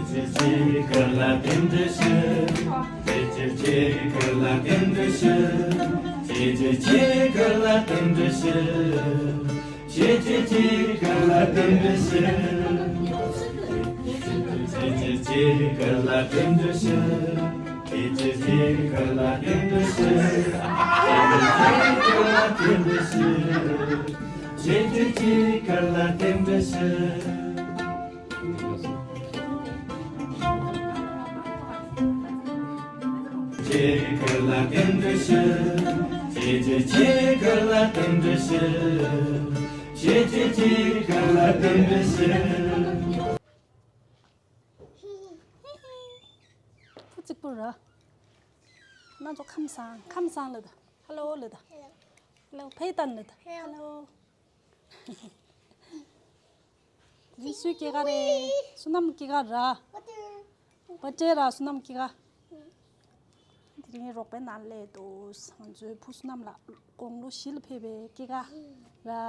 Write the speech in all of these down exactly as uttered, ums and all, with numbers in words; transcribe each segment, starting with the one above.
ཁྱེད་ཀྱིས་ཁྱེད་ཀྱི་ཁ་ལ་རྟེན་འབྲེལ་ཞུ། ཁྱེད་ཀྱིས་ཁྱེད་ཀྱི་ཁ་ལ་རྟེན་འབྲེལ་ཞུ། ཁྱེད་ཀྱིས་ཁྱེད་ཀྱི་ཁ་ལ་རྟེན་འབྲེལ་ཞུ། ཁྱེད་ཀྱིས་ཁྱེད་ཀྱི་ཁ་ལ་རྟེན་འབྲེལ་ཞུ། ཁྱེད་ཀྱིས་ཁྱེད་ཀྱི་ཁ་ལ་རྟེན་འབྲེལ་ཞུ། ཁྱེད་ཀྱིས་ཁྱེད་ཀྱི་ཁ་ལ་རྟེན་འབྲེལ་ཞུ། ཁྱེད་ཀྱིས་ཁྱེད་ཀྱི་ཁ་ལ་རྟེན་འབྲེལ་ཞུ། ཁྱེད་ཀྱིས་ཁྱེད་ཀྱི་ཁ་ལ་རྟེན་འབྲེལ་ཞུ། ཁྱེད་ཀྱི་ཁ་ལ་རྟེན་འབྲེལ་ཞུ། ཁྱེད་ཀྱིས་ཁྱེད་ཀྱི་ཁ་ལ་རྟེན་འབྲེལ་ཞུ། ཁྱེད་ཀྱིས་ཁྱེད་ཀྱི་ཁ་ལ་རྟེན་འབྲེལ་ཞུ། ཧི་ཧི། ཧི་ཧི། ཁོ་གཅིག་པུ་ར། ང་ཚོ་ཁམས་བཟང་ཁམས་བཟང་ལ་ད། ཧ་ལོ་ལ་ད། ཧ་ལོ་ཕེ་ཏན་ལ་ད། ཧ་ལོ། འདི་སུའི་སྐྱེས་སྐར་རེད། བསོད་ནམས་སྐྱེས་སྐར་ར། པ་ཏྲེ་ར་བསོད་ནམས་སྐྱེས་སྐར། དེ་རིང་རོགས་པའི་ནང་སླེབས་འདུག་ང་ཚོའི་བུ་བསོད་ནམས་ལགས་དགུང་ལོ་བཞི་ལ་ཕེབས་པའི་སྐྱེས་སྐར་ར། ཨ་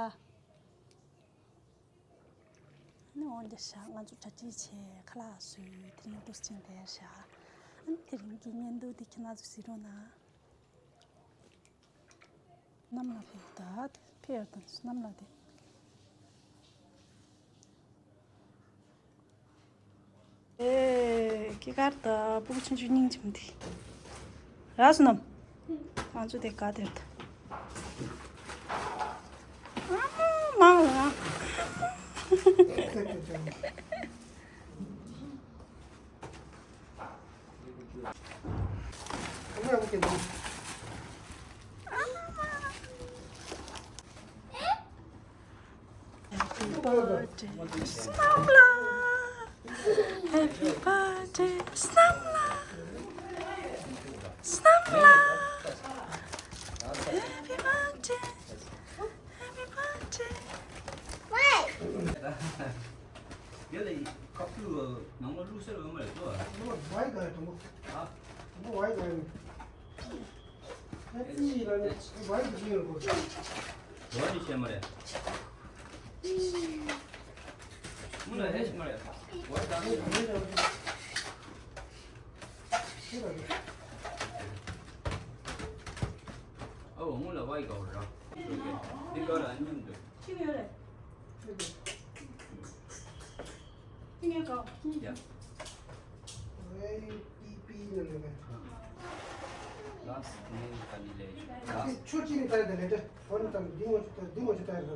ནི་འོན་ཏེ་ཤག་ང་ཚོ་གྲ་སྒྲིག་བྱས་ཁ་ལག་བཟོས་དེ་རིང་འདུག་སེ་བྱས་བསྡད་ཤག་ཨ་ནི་དེ་རིང་གི་བརྙན་ཐུང་འདི་ཁྱེད་རང་ཚོ་གཟིགས་རོགས་གནང་། བསོད་ནམས་ལགས་ཕེབས་ད་ཕེབས་ཡོད་དམ་བསོད་ནམས་ལགས་དེ། ཨེ། སྐྱེས་སྐར་དང་སྤུ་གུ་ཆུང་ཆུང་སྙིང་རྗེ་མོ་དེ། ར་བསོད་ནམས། ང་ཚོ་དེ་ག་དེར་ད། ཨ་མ་མང་ལ། Happy birthday བསོད་ནམས་ལགས། Happy birthday བསོད་ནམས་ལགས། བསོད་ནམས་ལགས། Happy birthday. Happy birthday. དེ་ལ་ཡི་ཁ་ཕུ་ནང་མ་བླུགས་ཟེར་བ་མ་རེད་དོ། ནང་མ་བའི་ག་རེ་དང་པོ། ཨ། དང་པོ་བའི་ག་རེ། ཨེ་ཙི་ཡི་ལ་ནི་བའི་གི་ཡོད་གོ། བའི་ནི་བཤད་མ་རེད། མུ་ལ་ཨེ་ཤི་མ་རེད། བའི་དང་པོ། ཨོ་སྔོན་ལ་བའི་ག་བ་ར། འདི་ག་ར་མཉམ་དུ། ཁྱི་ཡོད་རེད། ཁྱི་ངའི་ག་ཁྱི་ཡ། ཝའི་པི་པི་ནི་རེད། ལཱསི་ནེམ་ག་ནི་ལེ། ལཱསི། ཁྱོད་ཅི་ནི་ལྟ་རེད་ད་ལེ་ད། ཧོན་ད་འདི་ངོ་ཅི་ལྟ་འདི་ངོ་ཅི་ལྟ་རེད་ད།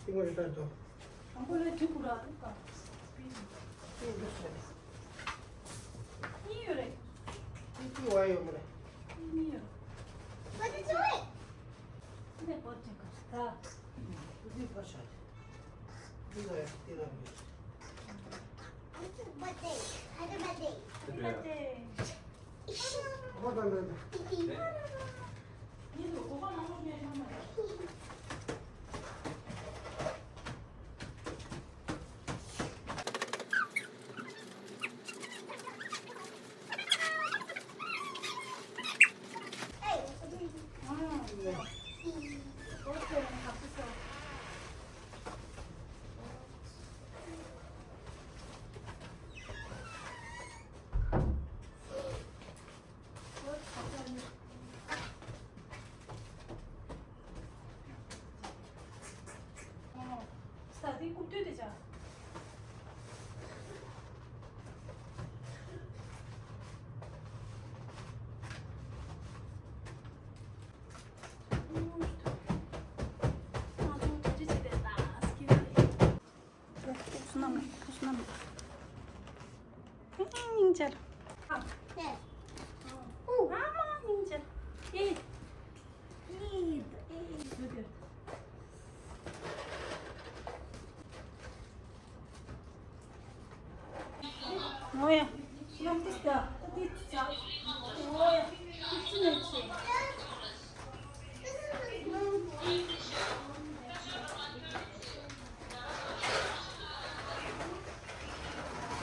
འདི་ངོ་ཅི་ལྟ་རེད་ད། དང་པོ་ལས་དུས་ཀུ་ར་དུ་ཀ། གཉིས་ཡོད་རེད། གཉིས་གཉིས་བ་ཡོད་མ་རེད། གཉིས་ཡོད། ནས་པོ་ཅིག་ག་ད། འདི་ཕར་བཞག་འདི་ལ་ཡ་འདི་ལ་མི། ཕུགས་སྣམ། ཕུགས་སྣམ། སྙིང་རྗེ། ཨ་མ་སྙིང་རྗེ། ཨེ། ཨེ། ཨེ། ངོ་ཡ། ཡང་ཏིས་ད། ཏིས་ད། ངོ་ཡ། ཏིས་ནས་ཆེ།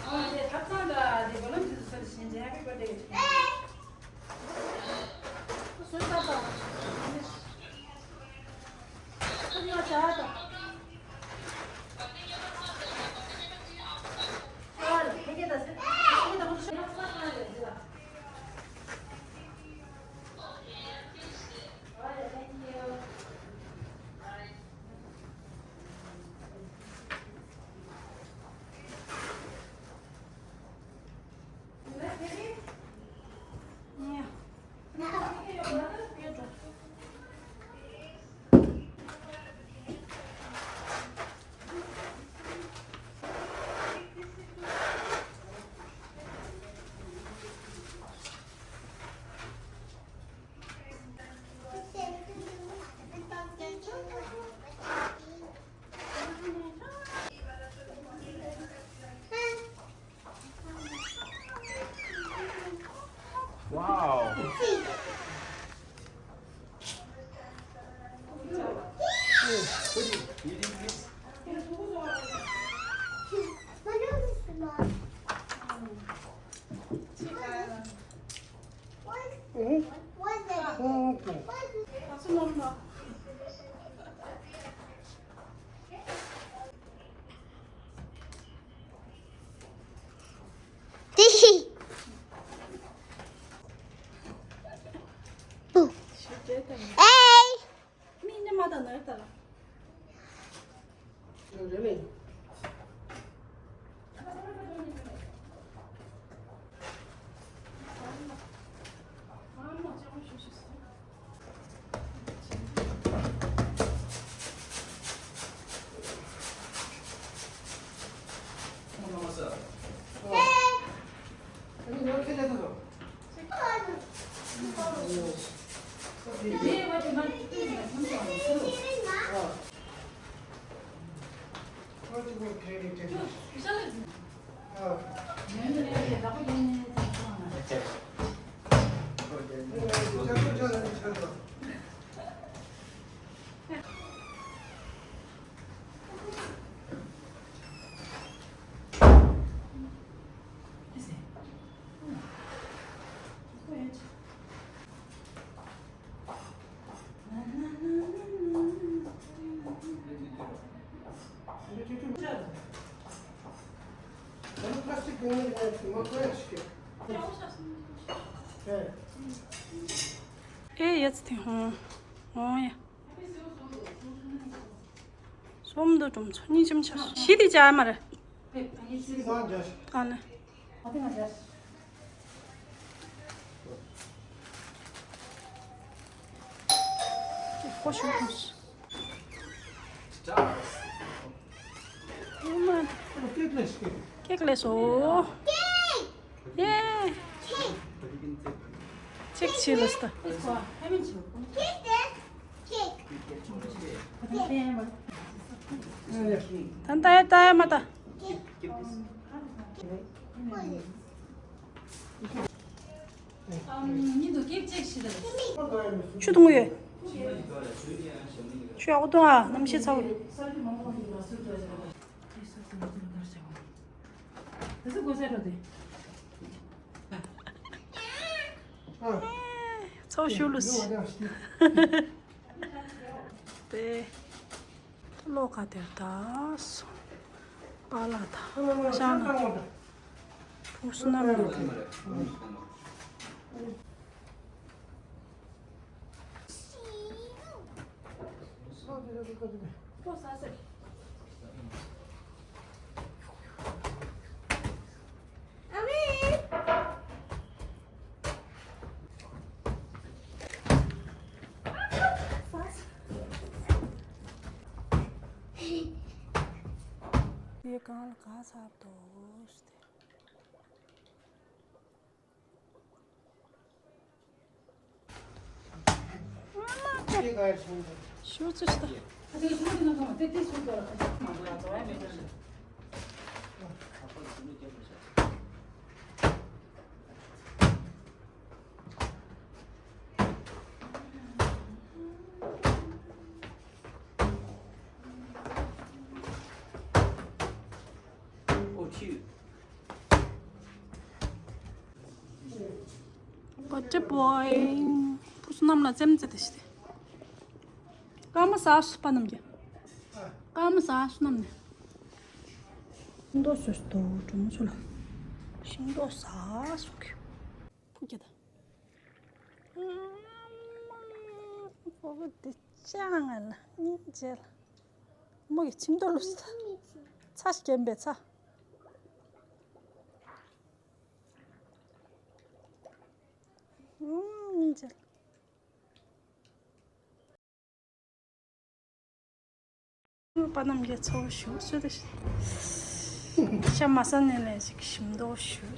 ཨ་དེ་ཐབ་ཚང་ད་དེ་བ་ལམ་དུ་སོན་ཞིང་ཆེན་ཧེ་པི་བར་ཐི་ཌེ། སོན་ད་ད། སོན་ཡ་ཆ་ད། ཨ་ལ་ཧེ་གེ་ད་སེ། ཨེ་ཡ་ཚི་ཐི་ཧོང་ཧོང་ཡ། སོམ་དུ་གྲུམ་ཚོ་གཉིས་ཅམ་ཆ་ཤི་དི་ཅ་མ་རེད། ཨ་ནི། ཧོ་ཤུ་ཧོ་ཤུ། ཀེག་ལས་སོ། ཡེ། ཅིག་ཆི་ལ་སྟ། ད་ད་ཡ་ད་ཡ་མ་ད། ཆུ་འཐུང་ཡོད། ཆུ་ཡག་པོ་འཐུང་ཨ། གནམ་གཤིས་ཚ་བོ་རེད། ཚ་བོ་ཞུ་ལུས། དེ། ལོ་ག་དེར་ད་སོང་། པཱ་ལགས་དང་ཤང་ན་ཕུགས་བསམ་རྣམ་གཉིས། དེ་གང་ལ་ག་ཚར་དོ། ཞུ་ཚུལ་ཞིག་དང་། Good boy. ཕུགས་བསམ་རྣམས་ལ་རྩེད་མོ་རྩེ་དེ་ཤི་སྟེ། སྐར་མ་ཟ་སུ་པ་རྣམས་ཀྱི། སྐར་མ་ཟ་སུ་རྣམས་ནས། ཤིང་ཏོག་སོ་སོ་འགྲོ་མོ་ཚོ་ལ། ཤིང་ཏོག་ཟ་སུ་གི། ཕུག་གི་ད། ཕུག་གི་དེ་ཅང་ང་ལ་སྙིང་རྗེ་ལ། མོ་གི་ཁྱིམ་ཐོག་ལུས་ཚ། ཚ་ཞིག་གྱོན་པའི་ཚ། ཨུམ། སྙིང་རྗེ། པ་རྣམས་ཀྱིས་ཚ་བོ་ཞུ་སུ་དེ། ཤ་མ་ཟ་ནས་ལས་ཞིག་ཞིམ་མདོག་ཞུ།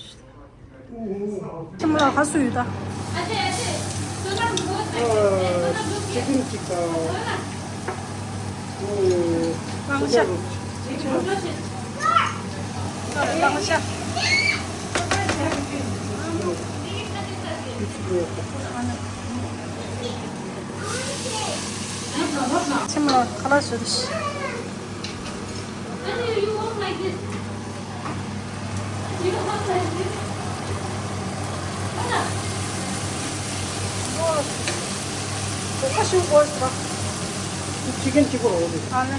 ཁྱིམ་ལ་ག་སུ་ཡོད་ད། ཅི་ཀིན་ཅིག་དང་། གླང་ཤ། གླང་ཤ། ཁྱིམ་ལ་ཁ་ལག་ཞུ་དེ། ཁ་ཤུ་གོ་ས། ཅི་ཀིན་གཅིག་པོ་རོ་དེ། ཨ་ལེ།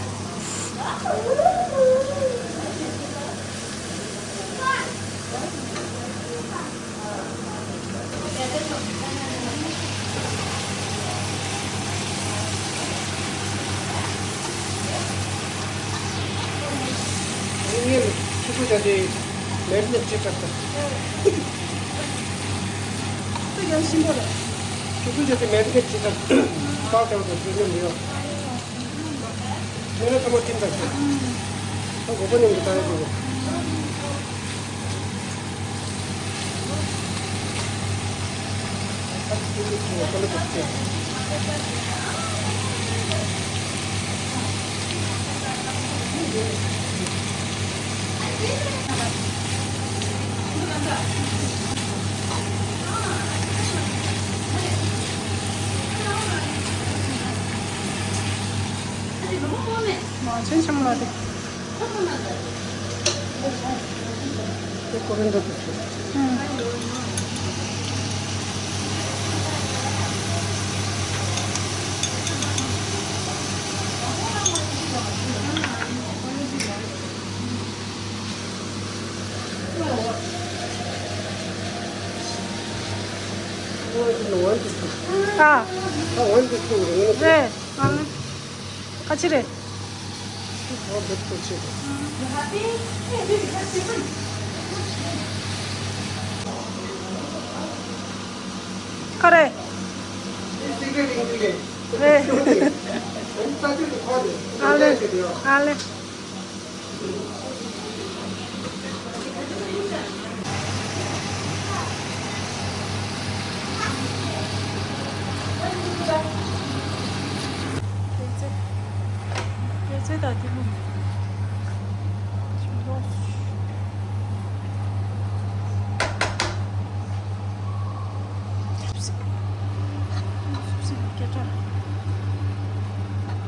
དེ་མེར་ནེཊ་བྱེད་སྐབས་དང་། དེ་ཡང་ཞིམ་པོ་རེད། ཆུ་ཚོད་བརྒྱད་དེ་མེར་ནེཊ་བྱེད་སྐབས་ཏག་ཏག་ཏུ་ཆུ་ཚོད་འདི་ཡོད། མེ་ལ་ཐ་མ་ཐིམ་དང་ཆུ། ད་གོ་པ་ནས་འདི་ལྟ་ཡག་གོ། མ་ཆེན་ཆེན་མོ་ལ་དེ། དེ་ཀོ་རེན་ཌར་དེ་ཆུ། ཨང་། ཨ། རེད། ཨ་ནི། ཁ་ཆེ་རེད། ཁ་རེད། རེད། ཨ་ལེ། ཨ་ལེ།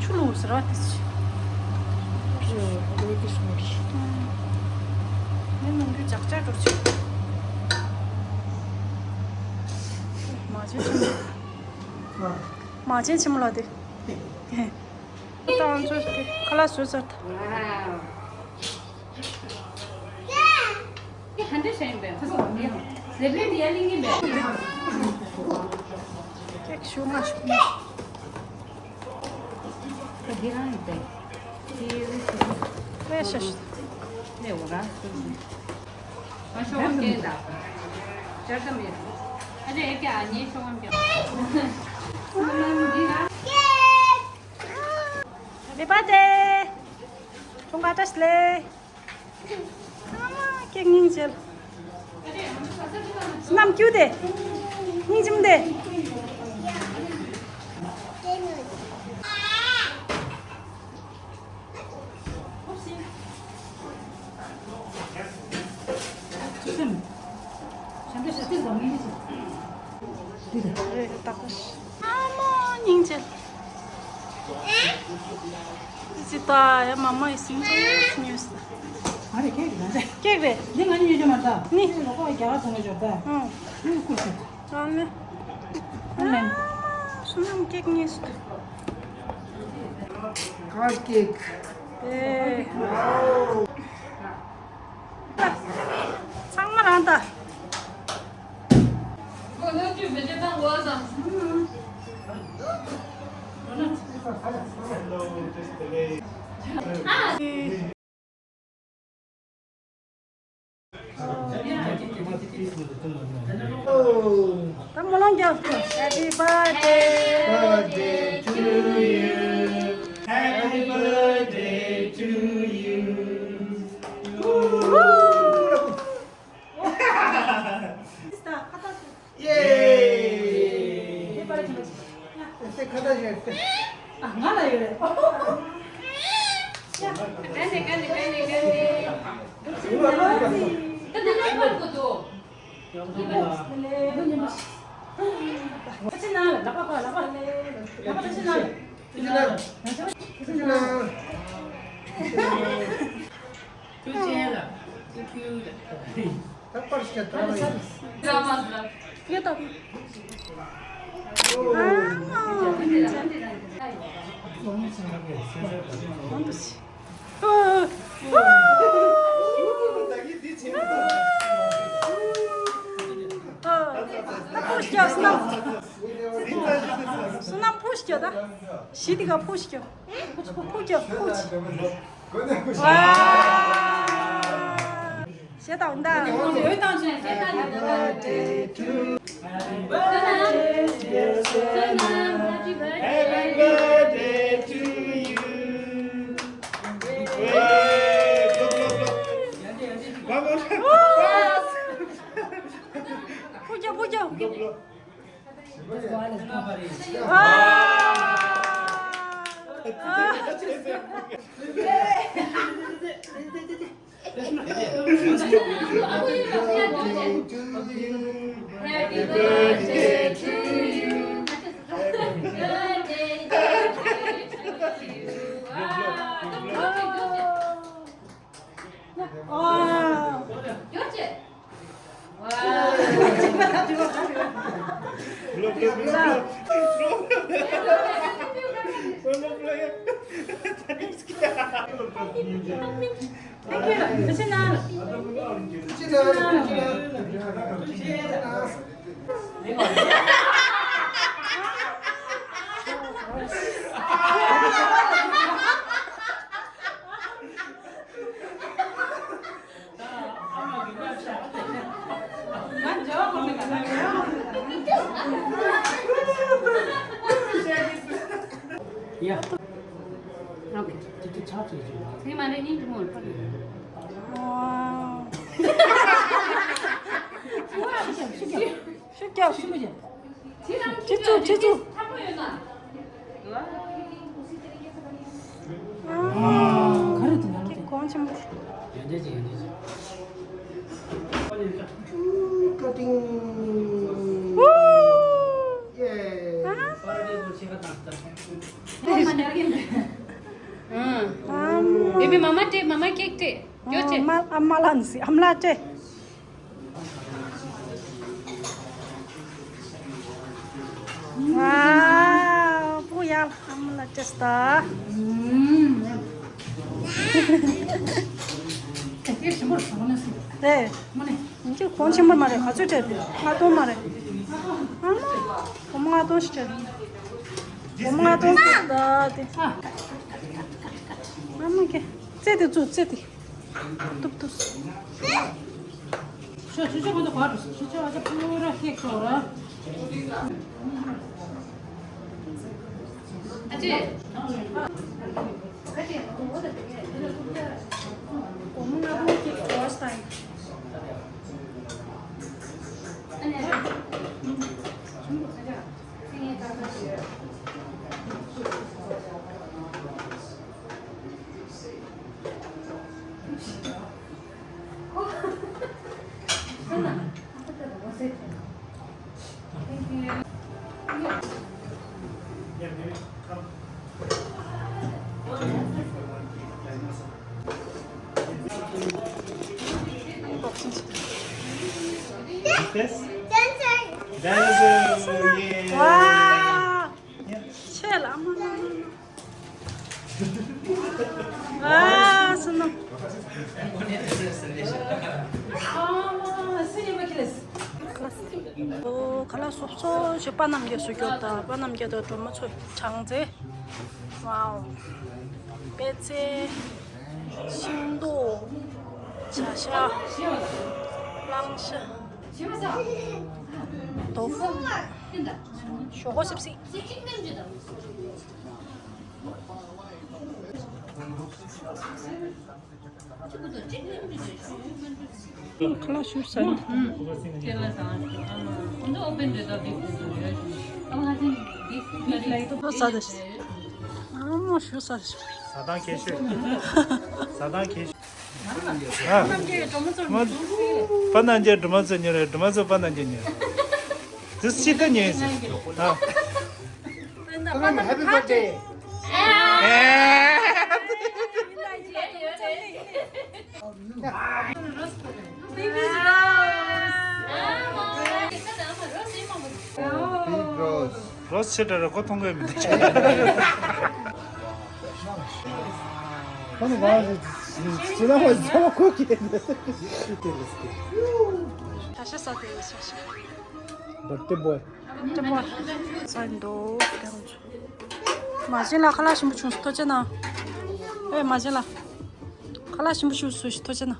ཆུ་ལོག་ཟེར་བ་དེ་ཆུ། ཆུ་ལོག་ཟེར་བ་དེ་ཆུ། ངའི་ནམ་རྒྱུན་ཇག་ཇག་འགྲོ་ཆུ། མ་བྱན་ཆེན་མོ། མ་བྱན་ཆེན་མོ་ལ་དེ། ད་ང་ཚོ་དེ་ཁ་ལག་བཟོས་ཚར་ད། ཀེག་ག་འདྲ་བྱས་ཡིན་པས། ཁོ་ཚོ་ལབ་ཡོང་། ལེབ་ལེབ་དེ་ཡར་གླིང་གིན་པས། ཀེག་ཞུ་མ་ཞུ་མ། ཁོ་འདི་རང་ཡིན་པས། དེ་ལས་ཤ་ཤ། ལས་འོ་ར་སུ་ཞིག་ང་ཤོག་བུ་སྐྱེལ་ད། ཅར་ཙམ་ཡོད། ཨ་ཅེ་ཨེ་ཀྱ་ཨ་ཉེ་ཤོག་བུ་སྐྱེལ། འདི་ར། Happy birthday. ཁྱུང་དགའ་བཀྲ་ཤིས་བདེ་ལེགས། ཨ་མ་ཀེག་སྙིང་རྗེ། བསོད་ནམས་སྐྱུག་དེ། སྙིང་རྗེ་མོ་དེ། ཨ་མ་སྙིང་རྗེ། ཙི་ཙི་ད་ཡ་མ་མ་ཡི་སིང་ཙོ་ཉོས་ད། ཨ་རེ་ཀེག་རེད་ད། ཀེག་རེད། འདི་ང་ནི་ཉོས་ཀྱི་མ་རེད་ད། ནི། འདི་ལོག་པ་རྒྱ་གར་ཚོང་ལ་འབྱོར་ད། ཨང་། འདི་བསྐུར་ཤོག་ཨ་ནི། ཨ་ནི། བསོད་ནམས་ཀེག་ཉོས་ད། ཁ་ཀེག་ཨེ། ཚང་མ་རང་ད། ད་མོ་ལོང་རྒྱབ། Happy birthday. Birthday to you. Happy birthday to you. ཡེ། ཁ་བཏགས་ཞུ། ཨེ་སེ་ཁ་བཏགས་ཞུ། ཨ་ང་ལ་ཡོད་རེད། ཀན་ནི་ཀན་ནི་ཀན་ནི་ཀན་ནི། ད་ནི་ང་པར་གོ་དོ། ད་ཕྱི་ན་ལ་ལག་པ་ལག་པ་ལག་པ་ད་ཕྱི་ན་ལ། ཕྱི་ན། ཕྱི་ན། ཕྱི་ན། ཐུགས་རྗེ་ལ། ཐུགས་རྗེ་ལ། ད་པར་ཞིག་ད་ལ་ཡིན། ཡོད་དམ། ཨ་མ། ད་ཕུ་ཤ་ད། བསོད་ནམས་ཕུ་ཤ་ད། ཞི་དི་ག་ཕུ་ཤ། ཕུ་ཤ་ཕུ་ཤ། ཨ། བྱེད་དང་ད། ཡོད་དང་བྱེད་དང་། Happy birthday, dear Sonam. Happy birthday to you. Hey, blow, blow, blow. One more time. ཕུག་རྒྱག་ཕུག་རྒྱག་ཡ། ཨོ་ཁེ། དེ་དེ་ཆགས་ཆེ་ཆེ། དེ་མ་རེད་སྙིང་རྗེ་མོ་རེད། ཤུགས་རྒྱག་ཤུགས་རྒྱག་ཤུགས་རྒྱག་ཤུགས་རྒྱག་ཁྱེད་ཚོ་ཁྱེད་ཚོ། ག་རེ་འདུག་ན་ལོ། གོང་ཆེན་པོ། ཡང་འདྲ་ཅིག་ཡང་འདྲ་ཅིག Cutting. Yeah. Baby, mama tea, mama cake tea. ཡོད་ཅེ། ཨ་མ་ལ་ནི་སི་ཨ་མ་ལ་སྟེ། ཝའོ། པུ་ཡ་ཨ་མ་ལ་ཏེ་སྟ། ཨེ། ཞིམ་པོ་རེད་ཟ་མ་ན་སི། དེ། མ་ནི། འདི་གོང་ཆེན་པོ་མ་རེད། ག་ཚོད་སྤྲད་པས། ལྔ་སྟོང་མ་རེད། ཨ་མ། སྒོར་མོ་ལྔ་སྟོང་ཞིག་སྤྲད། སྒོར་མོ་ལྔ་སྟོང་ཟེར་ད་དེ། ཨ་མ་ཀེ། རྩེ་དེ་བཙུགས་རྩེ་དེ། ཏུབ་ཏུབ། ཤོ་ཆུ་ཆུ་མ་གཏོགས་ག་རུ་ཆུ་ཆུ་བ་ཆ་ཕུ་ར་ཁེག་ཤོག་ར། ཨ་ཅེ། སྒོར་མོ་ལྔ་སྟོང་གཅིག་ལོས་ད་ཡིན། This? Dinosaur, yeah. Wow. Yeah. ཆེ་ལ་མ་ལ་མ་ལ། ཨ་སུ་ནོ། ཨོ་ཁ་ལག་སོབ་སོབ་ཞིག་པ་རྣམས་ཀྱིས་སུ་སྐྱོར་དང་པ་རྣམས་ཀྱིས་དང་སྒྲོལ་མ་མཚོ་གྲངས་རྩེ། ཝའོ། པད་ཚལ། ཤིང་ཏོག་བྱ་ཤ། གླང་ཤ། ཏོ་ཧྥུ། ཞོག་ཁོག་སིབ་སིབ། ཁ་ལག་ཞུ་ས་ནི། ཨ་མ་ཞུ་ས་ཞུ། ཟ་སྟངས་ཁྱད་ཤོད། ཟ་སྟངས་ཁྱད་ཤོད། ཨ། པ་རྣམས་ཀྱིས་སྒྲོལ་མ་མཚོ་ཉོ་རེད། སྒྲོལ་མ་མཚོ་པ་རྣམས་ཀྱིས་ཉོས། སྒྲོལ་མ་མཚོ་པ་རྣམས་ཀྱིས་ཉོས། དེ་སི་ཏ་ཉོས་ཟེར། ཨ། Happy birthday. Big rose. རོ་སི་ཆེ་དྲགས་རེད། ཁོ་མཐོང་གི་མི་འདུག་ཁོ་ནི་ང་ཅི་ན་ཧོ་ཟ་བ་ཁོ་ཁྱེད། བཀྲ་ཤིས་བདེ་ལེགས། བཀྲ་ཤིས། Birthday boy. Birthday boy. ས་འདུག་མ་བྱན་ལ་ཁ་ལག་ཞིམ་པོ་བྱུང་སོང་། ཐུགས་རྗེ་གནང་། ཨེ་མ་བྱན་ལ་ཁ་ལག་ཞིམ་པོ་བྱུང་སོང་། ཐུགས་རྗེ་གནང་།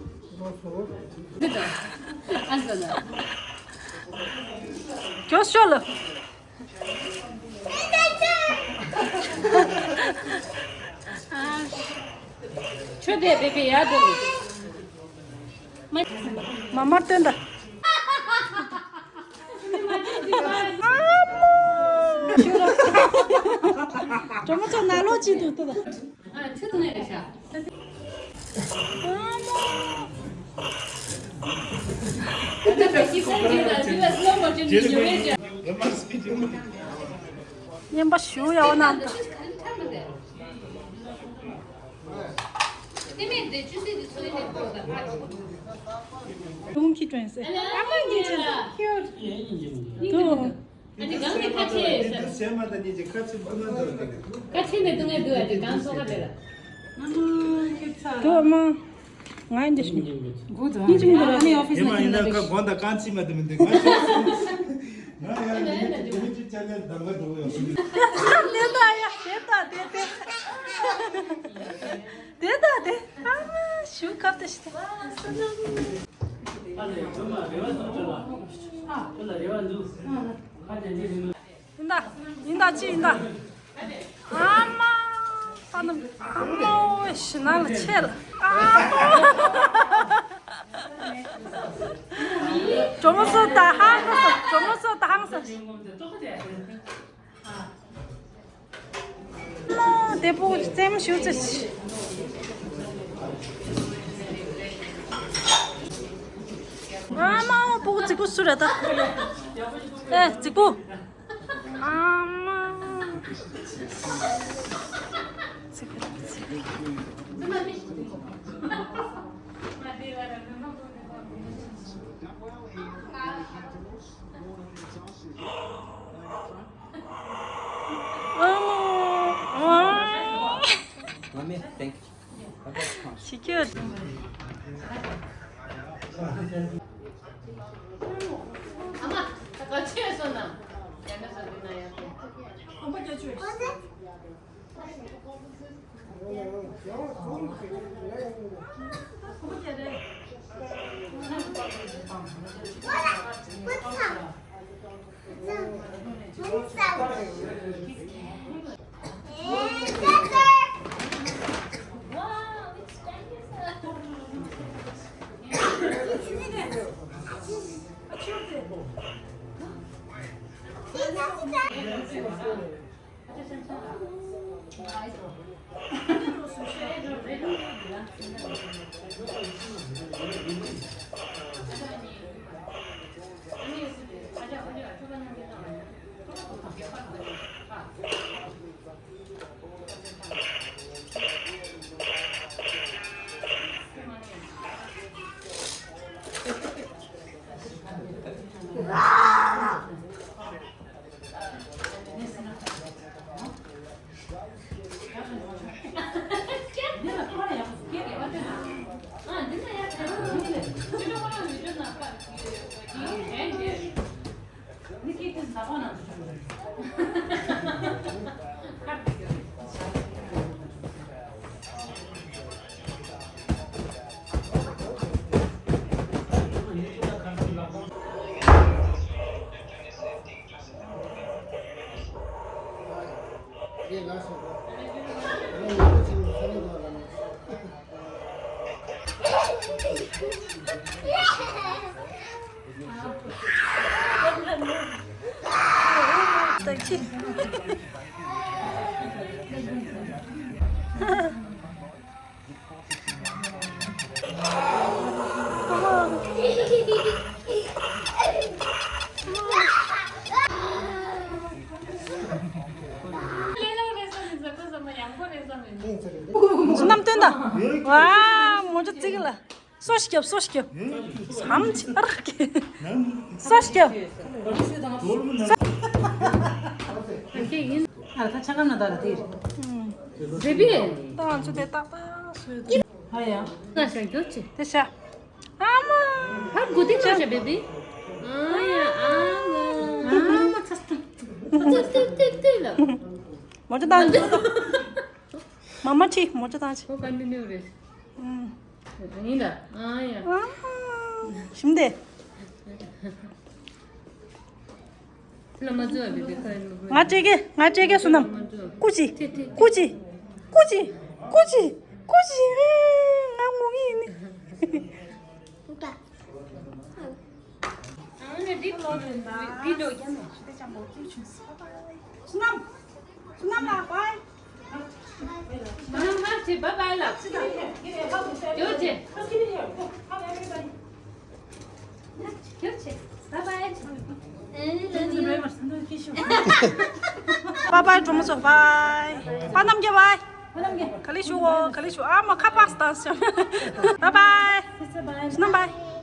ཁྱོད་ཤོད་ལ། ཁྱོད་དེ་བེ་བེ་ཡར་འགྲོ། མ་མ་མར་སྟོན་ད། གྲོགས་མོ་ཚོ་ནང་ལོགས་ཅིག་ཏུ་ལྟོས་དང་། རྔན་པ་ཞུ་ཡག་པོ་གནང་། ཁྱོད་ཀྱིས་དྲན་སེ། ཨ་མ་གིས་བྱས། ཁྱོད། ཨ་ནི་གང་གི་ཁ་ཆེ་ཡོད་ས། ཁ་ཆེ་ནས་སྡུག་བསྔལ་འདུག་ཨ་ནི་གང་སོ་ཁ་དེ་ལ། ཨ་མ་ཁྱོད་ཚ། དུ་མ། ང་འདི་ཤི། གུ་དུ་ཨ་ནི་ཨོ་ཕིས་ན་ཁྱིམ་ན་ཡིན་ན་ཁ་གོང་དང་རྐང་ཚིག་མ་དུ་མི་འདུག་ང་ཤི། ང་ཡང་ནི་དེ་མི་ཅི་ཅ་ནས་འདང་ག་འགྲོ་ཡོང་། དེ་ད་ཡ་དེ་ད་དེ་དེ། དེ་ད་དེ། ཨ་མ་ཞུ་ཁབ་ཏུ་ཤི། ཡིན་ད་ཡིན་ད་ཅི་ཡིན་ད། ཨ་མ། ད་ནི་ཨ་མ་ཞི་ན་ལ་ཆེ་ལ། ཨ་མ། གྲོགས་མོ་ཚོ་ད་ཧང་སངས་སོང་། གྲོགས་མོ་ཚོ་ད་ཧང་སངས་སོང་། དེ་ཕྲུ་གུ་རྩེད་མོ་ཞུ་ཚེ། ཨ་མ་ཕྲུ་གུ་རྫིག་པོ་སུ་རེད་ད། ཨེ་རྫིག་པོ། ཨ་མ། རྫིག་པོ་རྫིག་པོ། Mommy, thank you. ཞིག་ཁྱོད། རྣམ་སྟོན་དང་། ཝ། མོ་ཅོ་བརྩི་གི་ལ། སོ་སྐྱབས་སོ་སྐྱབས། སམ་ཆར་གི། སོ་སྐྱབས། ཨ་ད་ཆ་ག་ན་ད་ར་དེ། རེ་བི། ད་ང་ཚོ་དེ་ཏག་ཏག་སོ་ཡོད། ཧ་ཡ། ད་ཤ་རྒྱོ་ཆེ། དེ་ཤ། ཨ་མ། ཧ་གོ་དེ་ཆ་ཤ་བེ་བི། ཨ་ཡ་ཨ་མ། ཨ་མ་ཚ་སྟུ། ཏུ་ཏུ་ཏུ་ཏུ་ལ། མོ་ཅོ་ད། མ་མ་ཁྲི་མོ་ཅོ་ད་ཆི། ཁོ་ག་འདི་ནེ་རེད། ཨུམ། ཡིན་ད། ཨ་ཡ། ཞིམ་དེ། ལ་མ་ཚོ་བི་བི་ཁ་ཡིན། ང་བཅས་ཀྱི་ང་བཅས་ཀྱི་བསོད་ནམས། སྐུ་མཁྱེན། སྐུ་མཁྱེན། སྐུ་མཁྱེན། སྐུ་མཁྱེན། སྐུ་མཁྱེན། ང་ངུ་གི་ཡིན། བསོད་ནམས། བསོད་ནམས་ལགས། བའི། བསོད་ནམས་ལགས། བའི། ཡོད་ཅེ། ཡོད་ཅེ། བའི་བའི། བའི་བའི། གྲོགས་མོ་ཚོ། བའི། པ་རྣམ་རྒྱལ་བའི། ག་ལེ་ཞུ་འོ། ག་ལེ་ཞུ། ཨ་མ་ཁ་པར་བཏང་ཤག་བའི་བའི། བསོད་ནམས་བའི།